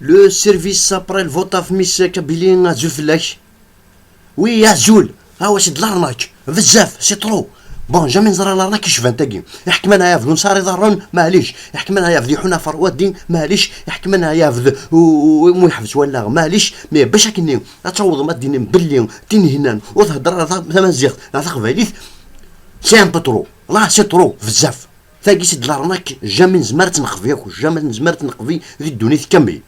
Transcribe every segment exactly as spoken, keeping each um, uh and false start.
Le service après le vote of Miss Kabylie, azul fell-ak. Oui, azul. Ah ouais, c'est de l'arnaque. Bezzaf, c'est trop. Bon, jamais neẓra l'arnaque yecban tagi. Iḥekmen ayabd unṣar iḍarren, maɛlic. Iḥekmen ayabd iḥun ɣef rrwaddin, maɛlic. Iḥekmen ayabd u- u- mu yeḥbes wallaɣ, maɛlic. Mais bac akken ad tawḍem ad d-tinim belli Tinhinan ur thedder ara ta- tamaziɣt neɣ taqbaylit, c'est un peu trop. Là, c'est trop, bezzaf. Tagi c'est de l'arnaque, jamais nezmer ad tt-neqbi akk, jamais nezmer ad tt-neqbi di ddunit kamel.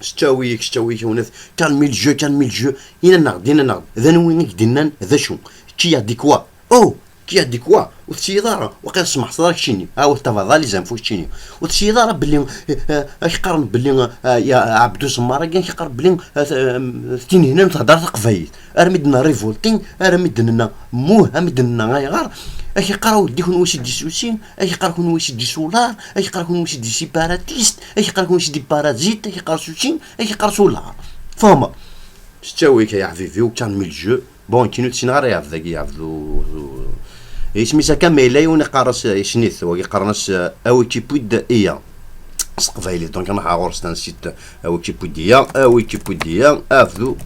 S ttawil-ik, s ttawil-ik, a winnat, calmez le jeu, calmez le jeu. Ini-aneɣ-d, ini-aneɣ-d, d anwi i k-d-innan d acu? Qui a dit quoi? Oh, qui a dit quoi? Ur tesliḍ ara, waqila tesmeḥseḍ ara keččini. Ah, ur tettabaḍ ara les infos keččini. Ur tesliḍ ara belli, eh, eh, ak-qqaren belli, eh, ya Ɛebdu Semmar-agi, ak-qqaren belli, eh, eh, Tinhinan ur thedder ara taqbaylit. Armi d-nenna révolté, armi d-nenna muh, armi d-nenna ayɣer. Ak-iqqar a weddi kunwi c'est des Soussines, ak-iqqar kunwi c'est des soulards, ak-iqqar kunwi c'est des séparatistes, ak-iqqar kunwi c'est des parasites, ak-iqqar Soussine, ak-iqqar soulards. Fehmeḍ? S ttawil-ik ay aḥbibi-w, calmez le jeu. Bon, kinu ur ssineɣ ara iɛebd-agi, iɛebd u- u- isem-is akka, ma yella yiwen iqqar-as, yessen-it, wagi qqaren-as, eh, Awikipud iya. S teqbaylit, donc nruḥ ɣur-s tansit, Awikipud iya, Awikipud iya, abdu.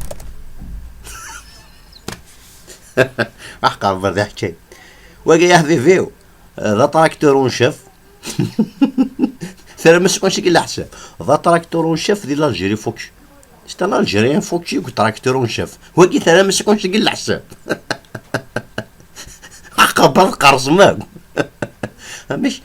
Aḥqer berda ḥkan. Wagi ya ḥbibi-w, d atraktur en chef. Terram-as kullec deg leḥsab. D atraktur en chef di l'Algérie focus. C'est un Algérien focus deg traktur en chef. Wagi terram-as kullec deg leḥsab. Aqabar qerṣem akk. Amek?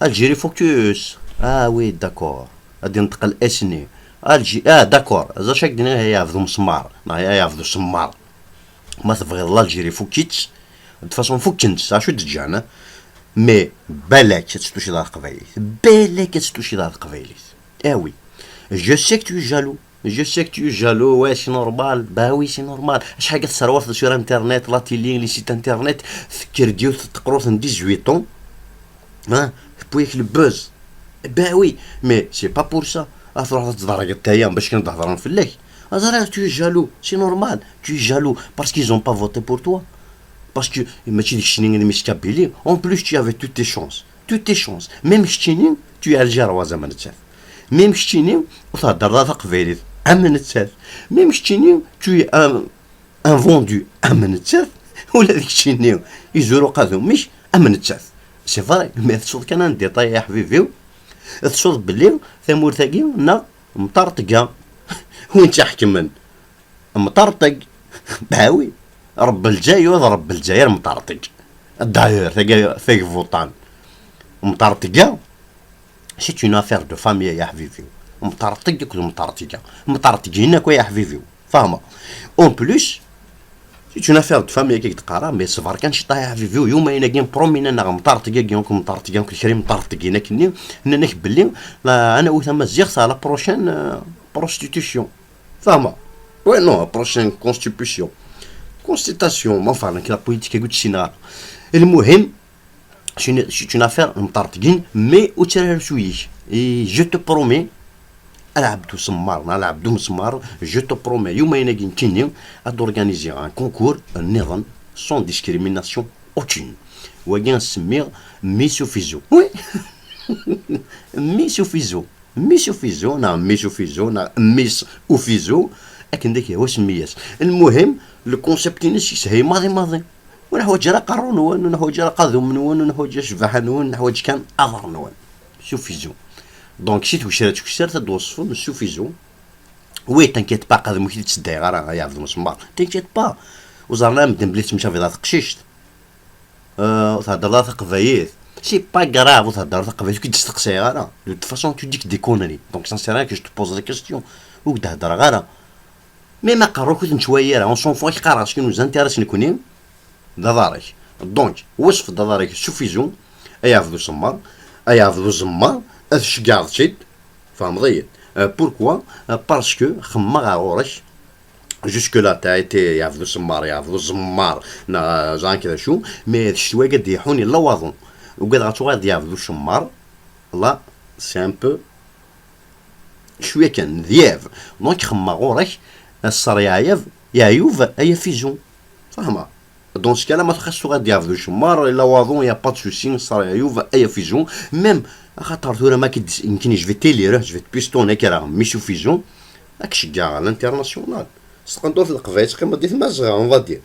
Algérie focus. Ah oui, d'accord. Ad yenṭeq S N I. Algérie, ah, d'accord. D acu ak-d-nniɣ, ay aɛebd umesmar neɣ ay aɛebd usemmaṛ? Ma tebɣiḍ l'Algérie fukk-itt, de toute façon fukken-tt, acu d-ǧǧan, eh? Mais balak ad testuciḍ ar teqbaylit. Balak ad testuciḍ ar teqbaylit. Ah oui. Je sais que tu es jaloux. Je sais que tu es jaloux. Ouais, c'est normal. Bah oui, c'est normal. Acḥal akka tesserwateḍ sur internet, la télé, les sites internet, tekker-d yiwet teqrurt n dix-huit ans. Hein? Tewwi-yak le buzz. Ben oui, mais c'est pas pour ça. Ah, tṛuḥeḍ ad tḍergeḍ aya bac kan ad d-hedṛen fell-ak. Ah, ẓriɣ, tu es jaloux. C'est normal. Tu es jaloux parce qu'ils ont pas voté pour toi. Parce que mačči d keččini i d Miss Kabylie. En plus, tu avais toutes tes chances. Toutes tes chances. Même keččini, tu es algéroise am nettat. Même keččini, ur theddreḍ ara taqbaylit am nettat. Même keččini, tu es un, un vendu am nettat. Ula d keččini, izuru uqadum-ik am nettat. C'est vrai, mais tsuḍ kan un détail, ya ḥbibi-w. Tsuḍ belli tamurt-agi neɣ Mṭerṭga. Win tt-iḥekmen? Mṭerṭeg. Bah oui. Ṛebbi Lezzayer, d Ṛebbi Lezzayer Mṭerṭeg. D'ailleurs, tagi, tagi vuṭan. Mṭerṭga, c'est une affaire de famille, ya ḥbibi. Mṭerṭeg akked Mṭerṭga. Mṭerṭgin akk, ya ḥbibi. Fehmeḍ? En plus, c'est une affaire de famille, akka i k-d-qqareɣ, mais ṣber kan ciṭṭaḥ, ya ḥbibi, yuma-agi promis-nneɣ Mṭerṭga-agi akked Mṭerṭga akked kra Mṭerṭgin akkenni, nnan-ak belli, la, ad nawi tamaziɣt à la prochaine, euh, prostitution. Fehmeḍ? Ouais, non, prochaine constitution. Constitution, ma enfin, nekk la politique-agi ur tt-ssineɣ ara. Lmuhim, c'est une, c'est une affaire n Mṭerṭgin, mais ur ttarra ara s ul-ik. Et je te promets, a Ɛebdu Semmar, neɣ a Ɛebdu Mesmar, je te promets, yuma-agi nekkini, ad organiser un concours nniḍen, sans discrimination aucune. Wagi ad s-semmiɣ Miss Ufizu. Oui. Miss Ufizu. Miss Ufizu, neɣ Miss Ufizu, neɣ Miss Ufizu, akken d ak-yehwa semmi-yas. Lmuhim, le concept-ines yeshel maḍi maḍi. Ur neḥwaǧ ara aqerru-nwen, ur neḥwaǧ ara aqadum-nwen, ur neḥwaǧ ara ccbaḥa-nwen, neḥwaǧ kan aḍar-nwen. S Ufizu. Donc, si twecra twecra, ad d-tweṣfem s Ufizu. Oui, t'inquiète pas, aqadum-ik ur t-tteddayeɣ ara, ay Ɛebdu Mesmar. T'inquiète pas. Ur ẓerren ara medden belli tettemcabiḍ ar teqcict. Euh, ur theddreḍ ara taqbaylit. C'est pas grave, ur theddreḍ taqbaylit, ur k-id-steqsayeɣ ara. De toute façon, tu dis que des conneries. Donc, ça ne sert à rien que je te pose des questions. Ur k-d-heddreɣ ara. Même aqerru-k ur t-nettwali ara, on s'en fout, ak-qqareɣ, ce qui nous intéresse nekkni, d aḍar-ik. Donc, weṣf-d aḍar-ik s Ufizu, ay Ɛebdu Semmar, ay Ɛebdu Zemmar, ad tceggɛeḍ-tt-id, tfehmeḍ-iyi-d. Euh, pourquoi? Euh, parce que xemmeɣ ɣer ɣur-k, jusque-là, t'as été Ɛebdu Semmar, Ɛebdu Zemmar, neɣ, euh, ẓran-k d acu, mais d ccetwa-agi ad d-yeḥun yella waḍu. Ugadeɣ ad tuɣaleḍ d Ɛebdu Semmar, là, c'est un peu, cwiya kan, d yab. Donc, xemmeɣ ɣur-k, a sser yeɛyab, yeɛyub, ay afizu. Fehmeḍ? Dans ce cas-là, ma txas tuɣal d Ɛebdu Cemmar, yella waḍu, y a pas de souci, sser yeɛyub, ay afizu. Même, Axaṭer tura ma k-id-, nekni je vais t'élire, je vais te pistonner, akka, mi Sufizu, ad k-ceggeɛ à l'international. S tqendurt n Leqbayel teqqimeḍ di Tmazɣa, on va dire.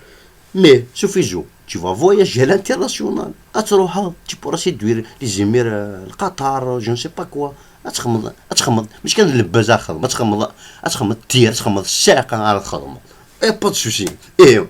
Mais Sufizu, tu vas voyager à l'international. Ad truḥeḍ, tu pourras séduire les émirs, euh, le Qatar, je ne sais pas quoi. Ad txedmeḍ, ad txedmeḍ, mačči kan d lbaz ara txedmeḍ, ad txedmeḍ, ad txedmeḍ tir, ad txedmeḍ ssɛiqa ara txedmeḍ. Eh, pas de souci. Eh,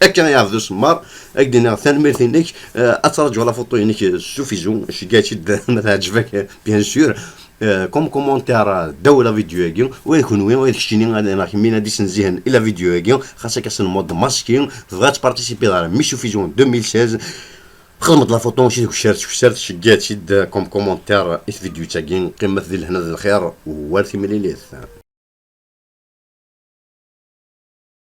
akka i Ɛebdu Semmar, ad k-d-iniɣ tanemmirt-inek, eh, ad traǧuɣ la photo-inek, eh, Sufizu, ceggeɛ-itt-id ma teɛǧeb-ak, bien sûr. Eh, comme commentaire, eh, ddaw la vidéo-agi, wa d kenwi, wa d keččini, ad iniɣ kemmini ad isenzihen i la vidéo-agi, xas akka s lmod maski, tebɣa ad tparticipiḍ ɣer mi Sufizu deux mille seize, xedmeḍ la photo, mačči deg ucert, deg ucert, ceggeɛ-itt-id, eh, comme commentaire i tvidyut-agi, qqimet di lehna d lxir, war timlilit.